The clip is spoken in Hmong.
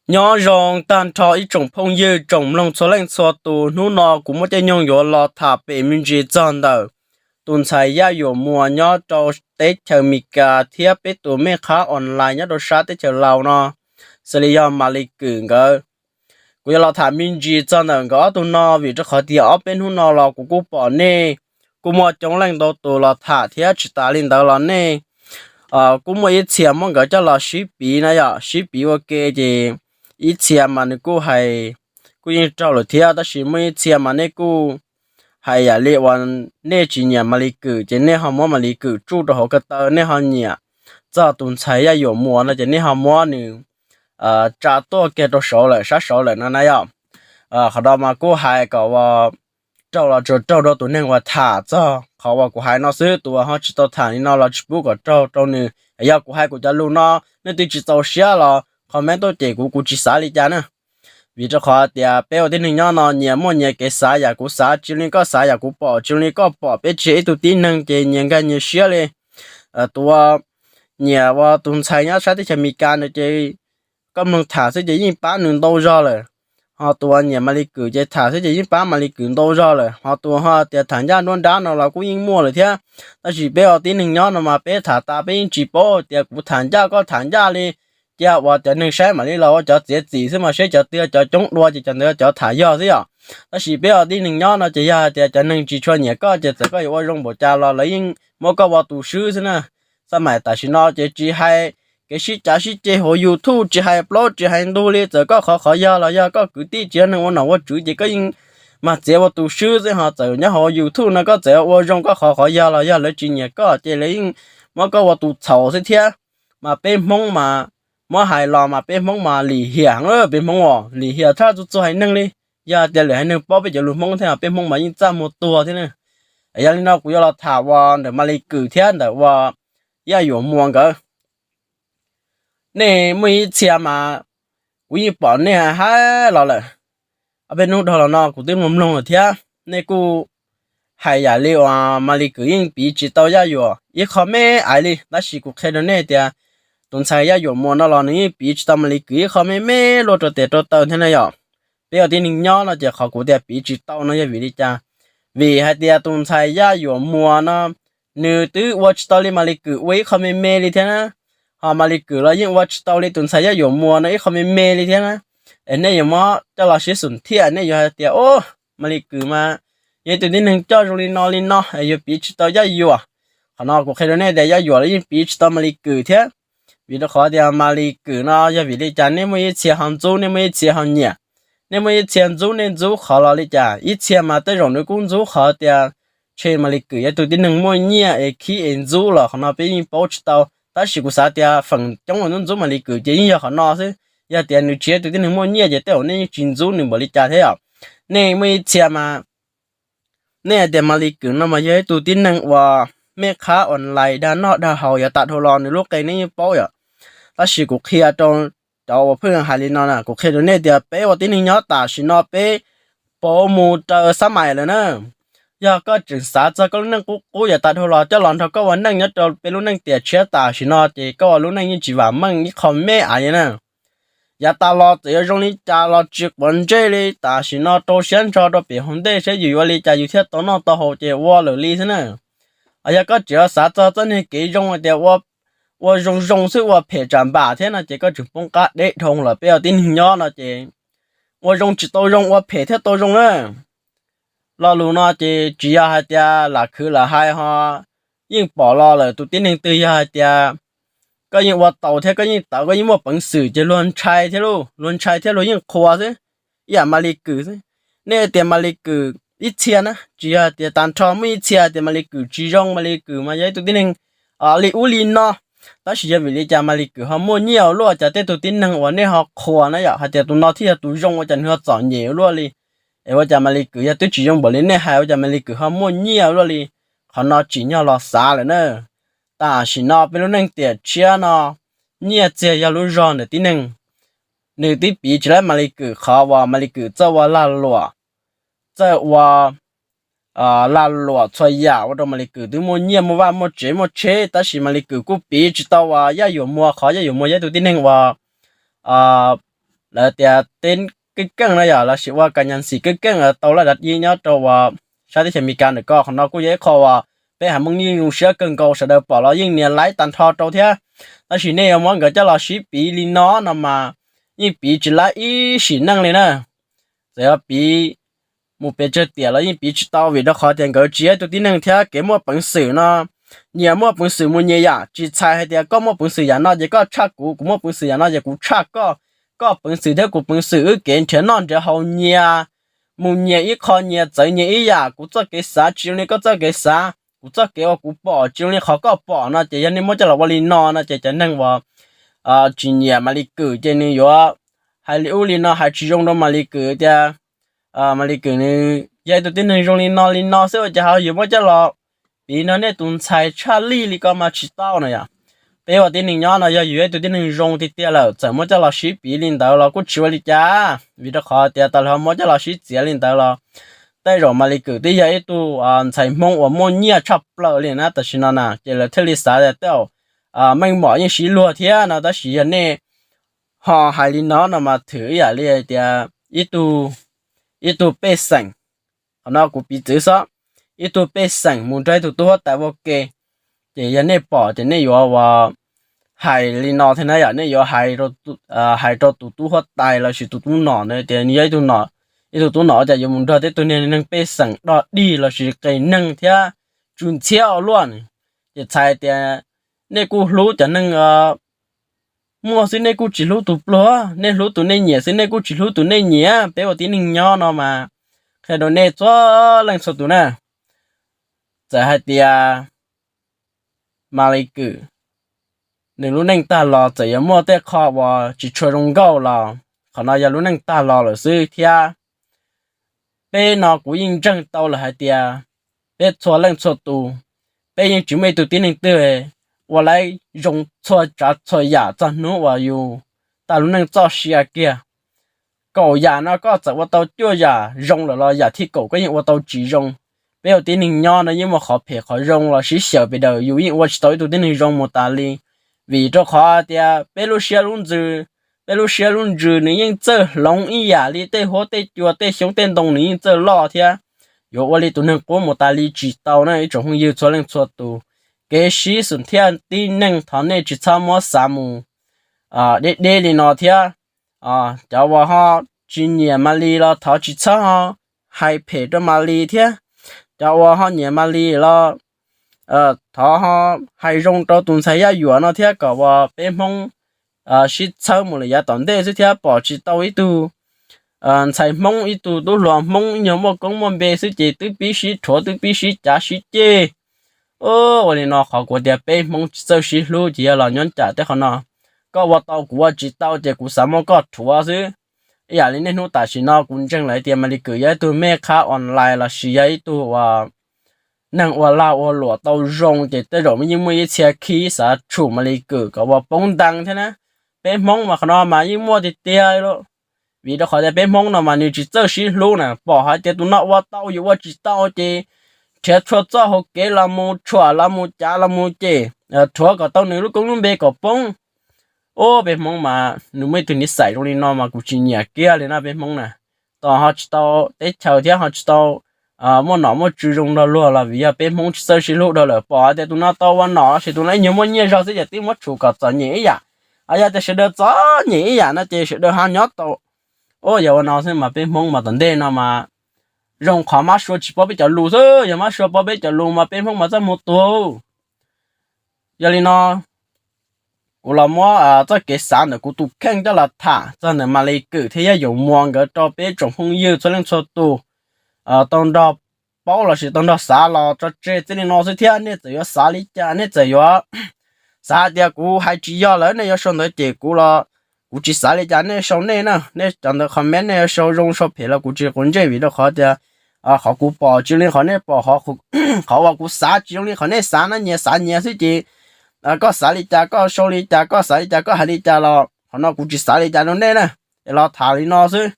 Nyob zoo tag nrho ib tsoom phooj ywg tsoom mloog txhua leej txhua tus, hnub no kuv muaj caij nyoog yuav los tham pem me ntsis txog ntawm tus ntxhais Yaj Yuam Muas nyob rau teb chaws Amelikas thiab peb tus mej qhab online nyob rau sab teb chaws Laus no, xws li yog Malis Kwm nkawd. Kuv yuav los tham me ntsis txog ntawm nkawd ob tug no vim rau qhov tias ob peb hnub no los kuv kuj pom nej kuj muaj coob leej ntau tus los tham thiab tsis tas li ntawd los nej kuj muaj ib txhia muab nkawd coj los sib piv na yom, sib piv ua ke ces ib txhia mas nws kuj hais kuj yeej raug lawm thiab, tab sis muaj ib txhia mas nej kuj hais yam li uas nej tsis nyiam Malis Kwm ces nej ho muab Malis Kwm tsuj rau hauv ko taw, nej ho nyiam txog tus ntxhais Yaj Yuam Muas no ces nej ho muab nws tsa tuaj kiag rau saud lawm, sab saud lawm no na yom. Qhov no mas kuj hais kom ua raug los tsuas raug rau tus neeg uas tham txog qhov uas kuv hais no xwb, tus uas ho tsis tau tham li no los tsis pub kom raug rau nws. Yog kuv hais kuv cov lus no nej twb tsis txaus siab los comment tuaj cem kuv, kuv tsis xav li cas na. Vim rau qhov tias peb ua tib neeg nyob no nyias muaj nyias kev xav, yam kuv xav tsis zoo li koj xav, yam kuv pom tsis zoo li koj pom, peb tsis yog ib tug tib neeg ces nyias nkag nyias siab li. Tus uas nyiam ua tus ntxhais nyob sab teb chaws Amelikas ntawd ces koj mloog tham xwb ces yeej pab nws ntau zog lawm. Ho tus uas nyiam Malis Kwm ces tham xwb ces yeej pab Malis Kwm ntau zog lawm. Ho tus uas ho tias tham ncaj nruab nrab no los kuj yeej muaj lawm thiab. Tab sis peb ua tib neeg nyob no mas peb tham tas peb yeej tsis paub tias kuv tham ncaj koj tham ncaj li. Cia uas cov neeg saib mam li los ua cov txiav txim xwb mas, saib cov twg cov coob dua ces cov ntawd cov tham yog xwb yom. Tab sis peb ua tib neeg nyob no ces yog hais tias cov neeg tsis tshua nyiam koj ces txawm koj yuav ua zoo npaum cas los lawv yeej muab koj ua tus swb xwb na. Xab maim tam sim no ces tsis hais kev sib cav sib ceg hauv YouTube, tsis hais plaub tsis hais ntug li, txawm koj qhov qhov yog los yog koj kwv tij tsis yog neeg ua nom ua tswv ces koj yeej mag txiav ua tus swb xwb. Ho txawm nyob hauv YouTube no koj txawm ua zoo koj qhov qhov yog los yog lawv tsis nyiam koj ces lawv yeej muab koj ua tus txhaum xwb thiab. Mas peb Hmoob mas muab hais los mas peb Hmoob mas lim hiam heev, peb Hmoob lim hiam tshaj txhua txhua haiv neeg li. Yog tias lwm haiv neeg paub peb cov lus Hmoob thiab peb Hmoob mas yeej txaj muag tuag thiab na. Yog li no kuv yuav los tham ua ntawm Malis Kwm thiab ntawm ua Yaj Yuam Muas nkawd. Nej muaj ib txhia mas kuv yeej pom nej hais los lawm, ob peb hnub dhau los no kuv twb mloog mloog lawm thiab. Nej kuj hais yam li uas Malis Kwm yeej piv tsis tau Yaj Yuam ib qho me aiv li, tab sis kuv qhia rau nej tias tus ntxhais Yaj Yuam Muas no los nws yeej piv tsis tau Malis Kwm ib qho me me luaj rau tes rau taw thiab na yom. Peb ua tib neeg nyob no ces qhov kuv tias piv tsis tau no yog vim li cas? Vim hais tias tus ntxhais Yaj Yuam Muas no nws twb ua tsis tau li Malis Kwm ua ib qho me me li thiab na. Ho Malis Kwm los yeej ua tsis tau li tus ntxhais Yaj Yuam Muas no ib qho me me li thiab na. Es nej yuav muab coj los sib xum thiaj, nej yuav hais tias, o, Malis Kwm mas yog ib tug tib neeg coj zoo li no li no es yuav piv tsis tau Yaj Yuam. Qhov no kuv qhia rau nej tias Yaj Yuam los yeej piv tsis tau Malis Kwm thiab. Vim rau qhov tias Malis Kwm no yog vim li cas nej muaj ib txhia ho ntxub, nej muaj ib txhia ho nyiam. Nej muaj ib txhia ntxub, nej ntxub qhov los li cas? Ib txhia mas tej zaum nws kuj ntxub qhov tias ntshe Malis Kwm yog tus tib neeg muaj nyiaj es khib es ntxub los qhov no peb yeej paub tsis tau. Tab sis kuv xav tias feem coob uas ntxub ntxub Malis Kwm ces yeej yog qhov no xwb. Yog tias nws tsis yog tus tib neeg muaj nyiaj ces tej zaum nej yeej tsis ntxub nws npaum li cas thiab yom. Nej muaj ib txhia mas nej hais tias Malis Kwm no mas yog ib tug tib neeg uas mej qhab online dag noj dag haus yav tas dhau los nws lub qe nej yeej paub yom. Tab sis kuv qhia rau cov uas pheej hais li no na, kuv qhia rau nej tias peb ua tib neeg nyob tam sim no peb pauv mus raws xab mais lawm na. Yog koj tseem xav txog koj lub neej qub qub yav tas dhau los coj los nrog koj ua neej nyob rau peb lub neej tiam tshiab tam sim no ces koj ua lub neej yeej tsis vam meej ib qho me aiv li na. Yav tas los txawm yuav zoo li cas los tsis quav ntsej li, tam sim no rau siab ntso rau pem hauv ntej saib yus yuav ua li cas yus thiaj tau noj tau haus ces ua lawm li xwb na. Yog koj tseem xav txog txoj niag kev zoo tias ua zoo zoo xwb ua phem tsam npam thiab no ces koj tseem poob qab deb dhau lawm. Peb ua tib neeg nyob no ces ua zoo tsis tau zoo, ua phem thiaj tau zoo na. Lo lus no ces tsis yog hais tias lam khwv lam hais ho, yeej pom los lawm tus tib neeg twg yog hais tias koj yeej ua taus thiab koj yeej tawv koj yeej muaj peev xwm ces luag ntshai thiab lauj, luag ntshai thiab luag yeej qhuas xwb. Ib yam Malis Kwm xwb. Nej tias Malis Kwm ib txhia na, tsis yog tias tag nrho, muaj ib txhia tias Malis Kwm tsis zoo, Malis Kwm mas yog ib tug tib neeg li ub li no. Tab sis yog vim li cas Malis Kwm ho muaj nyiaj ua luaj, cas tej tug tib neeg uas nej ho qhuas na yom, hais tias tus no thiaj yog tus zoo ua cas nws ho txom nyem ua luaj li? Es ua cas Malis Kwm yog twb tsis zoo npaum li nej hais ua cas Malis Kwm ho muaj nyiaj ua luaj li? Qhov no tsim nyog los xav lawm na. Tam sim no peb lub neej tiam tshiab no nyiaj txiag yog lub zog ntawm tib neeg. Nws twb piv tsis laib Malis Kwm qhov uas Malis Kwm txawj ua lag luam, txawj ua lag luam txhua yam ua rau Malis Kwm twb muaj nyiaj muaj vaj muaj tsev muaj tsheb, tab sis Malis Kwm kuj piv tsis tau uas Yaj Yuam Muas qhov Yaj Yuam Muas yog ib tug tib neeg uas lawv tias teb keej keej no yom, lossis ua kas nyas ntxim keej keej tau laj dav ib nyob rau uas sab teb chaws Amelikas ntawm ko. Qhov no kuj yog ib qho uas peb haiv Hmoob yeej zoo siab kawg nkaus, sawv daws pom los yeej nias like tag nrho rau thiab. Tab sis nej yuav muab nkawd coj los sib piv li no no mas yeej piv tsis lab ib sim neej li na. Txawm yog piv mus pes tsawg tiam los yeej piv tsis tau, vim rau qhov tias nkawd tsis yog ib tug tib neeg thiab kev muaj peev xwm no, nyias muaj peev xwm mus nyias yam. Tsis txhais hais tias koj muaj peev xwm yam no ces koj tshaj kuv, kuv muaj peev xwm yam no ces kuv tshaj koj. Koj peev xwm thiab kuv peev xwm wb kev nrhiav noj nrhiav haus nyias, mus nyias ib qho, nyias txawv nyias ib yam. Kuv txoj kev xav tsis zoo li koj txoj kev xav, kuv txoj kev uas kuv pom tsis zoo li qhov koj pom no ces yog nej muab coj los ua li no no ces cov neeg uas tsis nyiam Malis Kwm ces nws yuav hais li ub li no, hais tsis zoo rau Malis Kwm tias Malis Kwm nws yog ib tug tib neeg zoo li no li no xwb ua cas ho yuav muab coj los piv nrog nej tus ntxhais tshaj lij li ko mas tsis tau no yom. Peb ua tib neeg nyob no yog yus yog ib tug tib neeg zoo tiag tiag lawm, txawm muab coj los sib piv li ntawd los kuj tsis ua li cas, vim rau qhov tias tas li ho muab coj los sib txiav li ntawd los tej zaum Malis Kwm twb yog ib tug ntxhais Hmoob uas muaj nyiaj tshaj plaws li na tam sim no na, ces lawv thiaj li xav tias tej zaum meej mom yeej sib luag thiab no. Tab sis yog nej ho hais li no no mas thwm ib yam li hais tias ib tug pej xeem, qhov no kuv piv txwv xwb, ib tug pej xeem mus nrog ib tug tub huab tais ua ke, ces yog nej pom ces nej yuav ua hais li no thiab na yom, nej yuav hais rau tus tub huab tais lossis tus tub nom ntawd tias nws yog ib tug nom, ib tug tub nom cas yuav mus nrog tej tug niag neeg pej xeem dog dig lossis qias neeg thiab tsw ntxhiab ua luaj. Ces txhais tias nej kuj hlub cov neeg muaj xwb nej kuj tsis hlub tus pluag, nej hlub tus nej nyiam xwb nej kuj tsis hlub tus nej nyiam. Peb ua tib neeg nyob no mas qhia rau nej txhua leej txhua tus na, txawm hais tias Malis Kwm nws lub neej tag los txawm yuav muaj tej qho uas tsis tshua zoo nkauj los qhov no yog lub neej tag los lawm xwb thiab. Peb no kuv yeej ntseeg tau lawm hais tias peb txhua leej txhua tus, peb yeej tsis muaj ib tug tib neeg twg ua laib zoo txhua tsav txhua yam txog hnub uas yus tag lub neej txoj sia kiag. Kaum yam no koj txawm ua tau cuaj yam zoo lawm los yam thib kaum koj yeej ua tau tsis zoo. Peb ua tib neeg nyob no yeej muaj qhov phem qhov zoo los sib xyaw pes daws, yus yeej ua tsis tau ib tug tib neeg zoo mus tas li. Vim rau qhov tias peb lub siab lub ntsws, peb lub siab lub ntsws nws yeej txawj hloov ib yam li tej huab tej cua tej xyoob tej ntoo nws yeej txawj loj thiab. Yuav ua li tus neeg qub mus tas li tsis tau na ib tsoom phooj ywg txhua leej txhua tus. Kev sib xus thiaj tib neeg thov nej tsis txhob muab xav mus deb deb li no thiab. Cov uas ho tsis nyiam Malis los thov tsis txhob hais phem rau Malis thiab. Cov uas ho nyiam Malis los thov ho hais zoo rau tus ntxhais Yaj Yuam no thiab kom uas peb Hmoob sib txhawb mus lawm yav tom ntej xwb thiab pom tsis tau ib tug ntxhais Hmoob ib tug tub hluas Hmoob ib nyuag muaj koob muaj npe xwb ces twb pib sib rhuav twb pib sib cav sib ceg. Ua li no qhov kuv tias peb Hmoob tsis txawj sib hlub ces yog los nyob nram tej qhov no. Koj ua tau kuv ua tsis tau ces kuv xav muab koj rhuav xwb. Ib yam li niaj hnub tam sim no kuv ntseeg lawm tias Malis Kwm yog ib tug mej khab online lossis yog ib tug uas neeg ua lag ua luam tau zoo ces tej zaum yeej muaj ib txhia khib xav tshum Malis Kwm kom ua poob ntees thiab na. Peb Hmoob mas qhov no mas yeej muaj tiag tiag li. Vim rau qhov tias peb Hmoob no mas nws tsis txawj sib hlub na, pom hais tias tus no ua tau yus ua tsis tau ces nrhiav txhua txoj hauv kev los mus tshuam los mus cav los mus cem, rhuav kom tau nws lub koob lub npe kom poob. Ua peb Hmoob mas nws muaj ib tug niv xais zoo li no mas kuv tsis nyiam kiag li na peb Hmoob na. Tos ho tsis tau teb chaws thiab ho tsis tau muaj nom muaj tswv zoo nrog luag los vim yog peb Hmoob tsis txawj sib hlub dhau lawm, pom hais tias tus no tau ua nom lossis tus no ib nyuag muaj nyiaj zog xwb ces twb muab tshum kom txom nyem ib yam. Yog tias sawv daws txom nyem ib yam no ces sawv daws ho nyob tau. Ua yog ua no xwb mas peb Hmoob mas tom ntej no mas zoo qhov mab sua tsis paub peb cov lus xwb, yog mab sua paub peb cov lus mas peb Hmoob mas txaj muag tuag. Yog li no kuv los muab txoj kev xav ntawm kuv tus kheej coj los tham txog ntawm Malis Kwm thiab Yaj Yuam Muas nkawd rau peb tsoom phooj ywg txhua leej txhua tus tau nrog paub lossis tau nrog xav los tso tseg txij li no xwb thiab. Nej txawm yuav xav li cas, nej txawm yuav xav tias kuv hais tsis yog lawm nej yuav sau ntawv cem kuv los kuv tsis xav li cas, nej sau nej na, nej cov ntawv comment nej yuav sau zoo sau phem los kuv tsis quav ntsej vim rau qhov tias qhov kuv pom tsis zoo li qhov nej pom, qhov uas kuv xav tsis zoo li qhov nej xav na, nyias xav nyias xwb ces koj xav li cas koj sau li cas, koj xav li cas koj hais li cas los qhov no kuv tsis xav li cas rau nej na. Es los tham li no xwb.